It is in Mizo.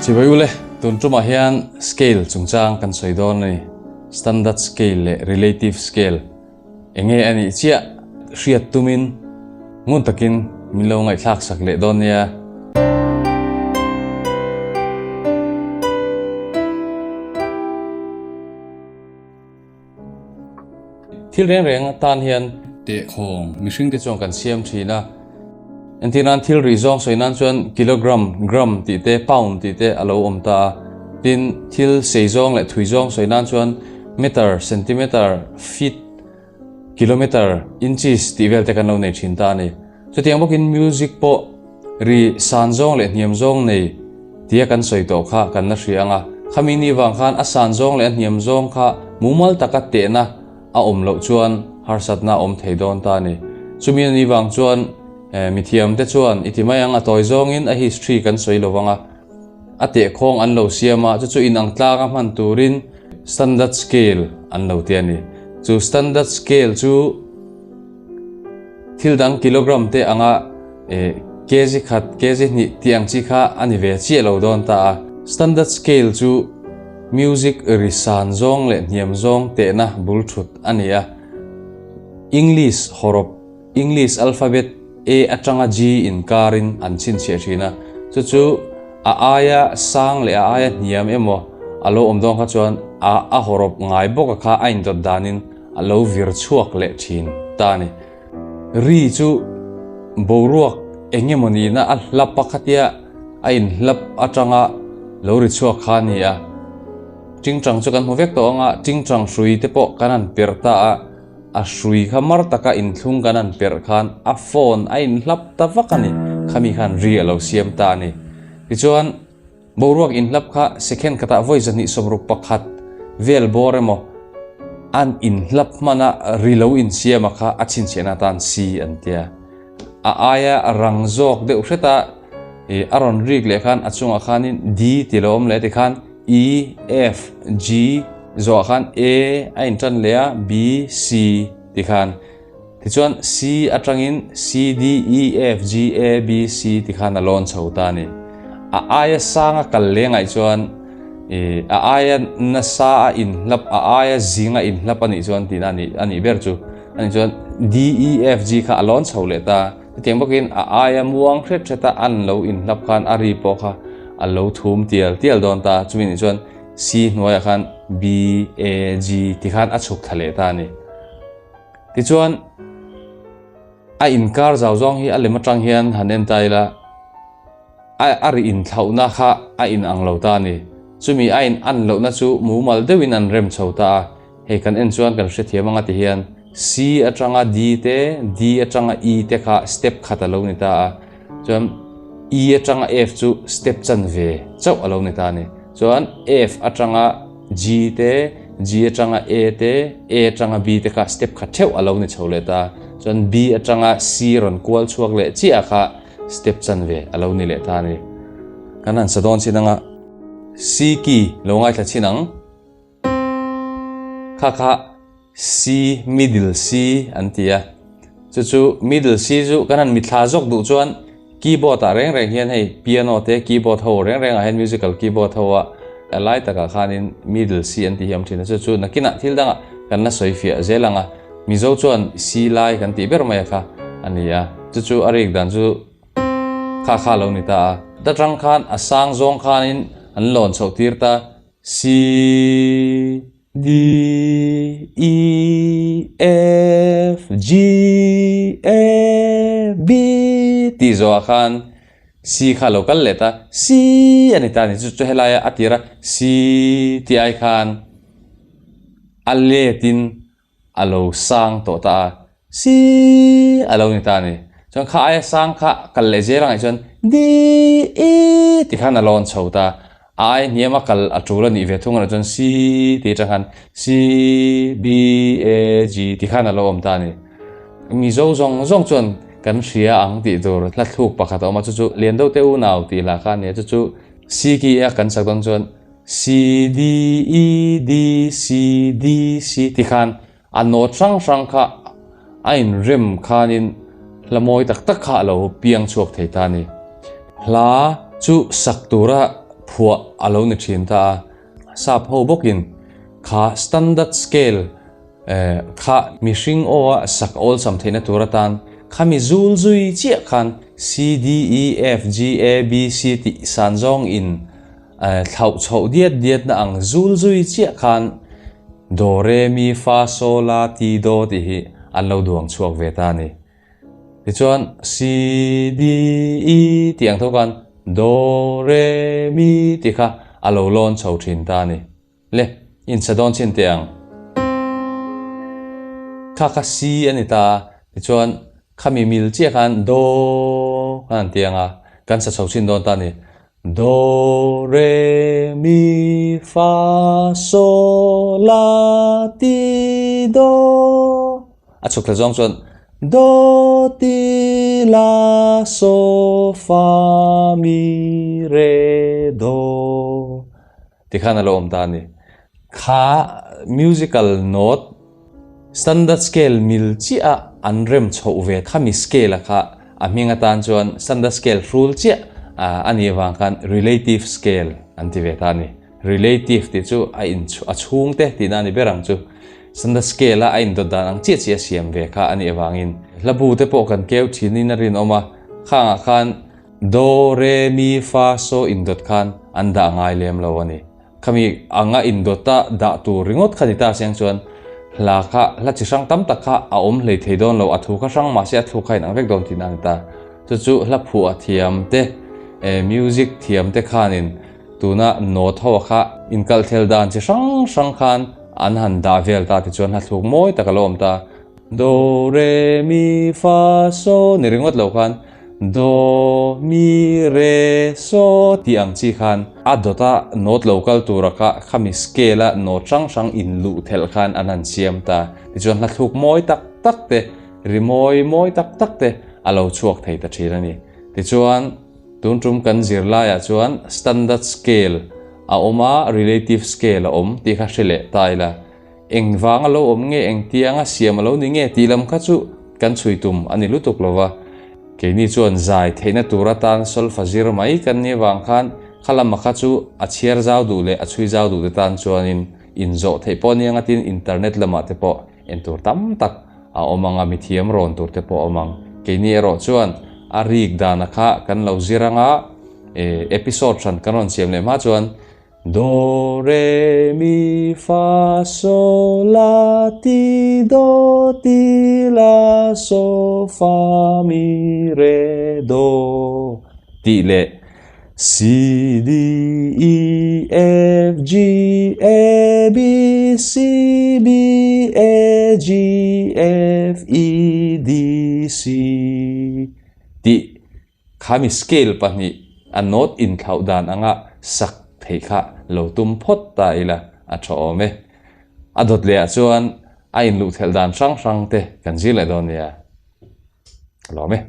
Chibai ule, tun tumah hian scale chungchang kan sawi dawn a ni. Standard scale leh relative scale enge a nih chiah hriat tumin ngun takin min lo ngaihthlak sak leh dawn nia. Thil reng reng atan hian tehkhawng mihringte chuan kan siam thin a. Entir nan thil rih zawng sawi nan chuan kilogram, gram tih te, pound tih te a lo awm ta a. Tin, thil sei zawng leh thui zawng sawi nan chuan meter, centimeter, feet, kilometer, inches tih vel te kan lo nei thin ta a ni. Chutiang bawkin music pawh ri san zawng leh hniam zawng nei tia kan sawi tawh kha kan la hria ang a. Khami ni vang khan a san zawng leh a hniam zawng kha mumal taka tehna a awm loh chuan harsatna a awm thei dawn ta a ni. Chumi a ni vang chuan mithiam te chuan i ti mai ang a tawi zawngin a history kan sawi lo vang a, a tehkhawng an lo siam a, chu chu inang tlanga hman turin standard scale an lo ti a ni. Chu standard scale chu. Thil dang kilogram te anga kg khat, kg hnih tih ang chi kha a ni ve chiah lo dawn ta a. Standard scale chu music ri san zawng leh hniam zawng tehna bul thut a ni a. English hawrawp, English alphabet, A atanga G inkarin an chhinchhiah thin a. Chu chu a aia sang leh a aia hniam emaw a lo awm dawn kha chuan a a hawrawp ngai bawka kha a indawt danin A lo vir chhuak leh thin ta a ni. Ri chu boruak eng emaw nihna a hlap a khatia a inhlap atanga lo ri chhuak kha a ni a. Tingtang chu kan hmu vek tawh ang a, tingtang hrui te pawh kan han perh ta a, a hrui kha mar taka inthlung kan han perh khan a phone a inhlap ta vak a ni. Khami khan ri a lo siam ta a ni. Tichuan. Boruak inhlap kha second khatah vawi 261 vel bawr emaw an inhlap hmana ri lo insiama kha a chhinchhiahna atan si an tia. A aia rang zawk deuh hreta ih a rawn rik leh khan a chungah khanin D ti lo awm leh tikhan E, F, G zawhah khan A a intan leh a B, C tikhan Tichuan C atangin C, D, E, F, G, A, B, C ti khan a lawn chho ta a ni. A aia sanga kal leh ngaih chuan ih a aia nasa a inhlap, a aia zinga inhlap a nih chuan tihna a nih a nih ber chu. A nih chuan D, E, F, G kha a lawn chho leh ta. Chutiang bawkin a aia muang hret hreta an lo inhlap khan a ri pawh kha a lo thum tial tial dawn ta. Chumi nih chuan C hnuaiah khan B, A, G ti khan a chhuk thla leh ta a ni. Tichuan, a inkar zau zawng hi a lem atang hian han en ta ila, a a ri inthlauhna kha a in ang lo ta a ni. Chumi a in an lohna chu mumal deuhin an rem chho ta a, hei kan en chuan kan hrethiam anga ti hian C atanga D te, D atanga E te kha step khat a lo ni ta a, chuan E atanga F chu step chanve chauh a lo ni ta a ni. Chuan F atanga G te, G atanga A te, A atanga B te kha step khat theuh a lo ni chho leh ta. Chuan B atanga C rawn kual chhuak leh chiah kha step chanve a lo ni leh ta a ni. Kan han sa dawn chin anga C key lo ngaithla chin ang. Kha kha C middle C an ti a. Chu chu middle C chu kan han mithla zawk duh chuan keyboard ah reng reng hian hei piano te keyboard ho reng reng ah hian musical keyboard ho a a lai takah khanin middle C an tih hi a awm thin a. Chu chu nakinah thil dangah kan la sawi fiah zel ang a. Mizo chuan C lai kan tih ber mai a kha a ni a. Chu chu a rik dan chu kha kha a lo ni ta a. Ta tang khan a sang zawng khanin an lawn chhoh tir ta C. D E F G A B tih zawhah khan C kha lo kal leh ta, C a ni ta a ni. Chu chu helaia a tira C tih ai khan a letin a lo sang tawh ta a, C a lo ni ta a ni. Chuan kha aia sang kha kal leh zel angah chuan D E ti khan a lawn chho ta. A ai hniam a kal a tul a nih ve thung erawh chuan C tih atang khan C B A G ti khan a lo awm ta a ni. Mizo zawng zawng chuan kan hria ang tih tur hla thluk pakhat a awm a, chu chu Lian Deuh te unau tih hla kha a ni a, chu chu C ki a kan sak dawn chuan. C D E D C D C ti khan a note hrang hrang kha a inrem khanin hla mawi tak tak kha a lo piang chhuak thei ta a ni. Hla chu sak tura phuah a lo ni thin ta a, sap ho bawkin kha standard scale kha mihring aw a sak awlsam theihna tur atan khami zul zui chiah khan C D E F G A B C tih san zawng in Thlauh chhoh diat diatna ang zul zui chiah khan Do Re Mi Fa So La Ti Do tih hi an lo duang chhuak ve ta a ni. Tichuan C D E tih ang tho khan Do Re Mi tih kha a lo lawn chho thin ta a ni. Le, insa dawn chin teh ang. Kha kha C a ni ta a, tichuan khami mil chiah khan Do khan an ti ang a, kan sa chho chin dawn ta a ni. Do, Re, Mi, Fa, So, La, Ti, Do. A chhuk thla zawng chuan Do, Ti, La, So, Fa, Mi, Re, Do tikhan a lo awm ta a ni. Kha musical note Standard scale mil chiah a an rem chhoh ve khami scale a kha a hming atan chuan standard scale hrul chiah a nih avang khan relative scale an ti ve ta a ni. Relative tih chu a in a chhungte tihna a ni ber ang chu. Standard scale a a indawt dan ang chiah chiah a siam ve kha a nih avangin hlabu te pawh kan keu thinin a rinawm a, khangah khan Do, Re, Mi, Fa, So indawt khan an dah ngai lem lo a ni. Khami anga indawta dah tur ringawt kha ni ta siang chuan hla kha hla chi hrang tam tak kha a awm hlei thei dawn lo, a thu kha hrang mahse a thluk kha inang vek dawn tihna a ni ta. Chu chu hla phuah thiam te, music thiam te khanin tuna note ho kha inkalhthel dan chi hrang hrang khan an han dah vel ta tichuan hla thluk mawi tak a lo awm ta. Do, re, mi, fa, so ni ringawt lo khan Do, mi, re, so tih ang chi khan a dawta note lo kal tura kha khami scale a note hrang hrang in luh thelh khan an han siam ta. Tichuan hla thluk mawi tak tak te, ri mawi mawi tak tak te a lo chhuak thei ta thin a ni. Tichuan tun tum kan zirlaiah chuan standard scale a awm a, relative scale a awm tih kha hre leh ta ila. Engvang a lo awm nge, engtianga siam a lo ni nge tih lam kha chu kan chhui tum a ni lutuk lo va. Keini chuan zai theihna tur atan solfa zir mai kan nih avang khan kha lama kha chu a chhiar zau duh leh a chhui zau duh te tan chuanin inzawh theih pawh nia ngatin internet lamah te pawh en tur tam tak a awm ang a, mithiam rawn tur te pawh a awm ang. Keini erawh chuan a rik dana kha kan lo zir anga episode hran kan rawn siam leh hma chuan Do, re, mi, fa, so, la, ti, do, ti, la, so, fa, mi, re, do tih leh C, D, E, F, G, A, B, C, B, A, G, F, E, D, C tih Khami scale pahnih a note inthlauh dan anga sak theih kha lo tum phawt ta ila a tha awm e. A dawt leh ah chuan a inluh thelh dan hrang hrang te kan zir leh dawn nia. Ka lawm e.